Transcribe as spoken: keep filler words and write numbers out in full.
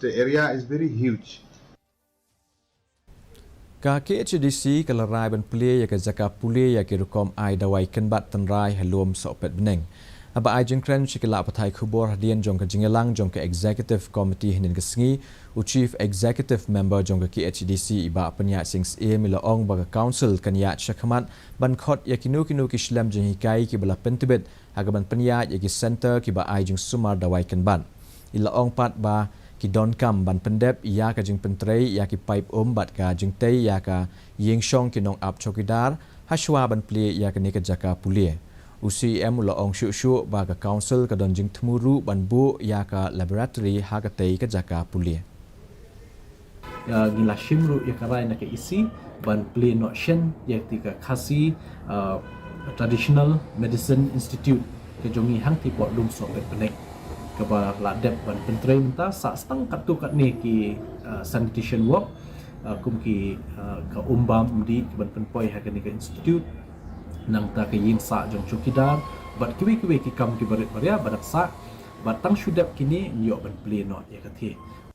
The area is very huge. Ka KHADC ka la rai ban plie ïa ka jaka pule ïa ki rukom ai dawai kynbat tynrai ha lum Sohpetbneng. Haba ai jingkren sha ki lad pathai khubor hadien jong ka jingïalang jong ka Executive Committee hynnin ka sngi, u Chief Executive Member jong ka KHADC i Bah Pynïaid Sing Syiem i la ong ba ka Council kan ïaid shakhmat ban khot ïa kino kino ki shlem jinghikai kiba la pyntbit ha kaban pynïaid ïa ki centre kiba ai jingsumar dawai kynbat. I la ong pat ba ki donkam ban pyndep ïa ka jingpyntrei ïa ki paip um bad ka jingtei ïa ka ïing shong ki nongap chowkidar hashwa ban plie ïa kane ka jaka pule. U CEM u la ong shuh shuh ba ka Council ka don jingthmu ruh ban buh ïa ka laboratory ha katei ka jaka pule. Ngi la shim ruh ïa ka rai na ka EC ban plie noh shen ïa kata ka Khasi Traditional Medicine Institute ka jong ngi hangtei hapoh lum Sohpetbneng, kaba la dep ban pyntrei mynta. Sah tang katto katne ki sanitation work, kum ki ka um bam um dih kaban pynpoi ha kane ka institute, nangta ka ïing sah jong chowkidar bad kiwei kiwei ki kam kiba rit ba ria ba dang sah. Bad tang shu dep kine ngi ïoh ban plie noh ïa katei.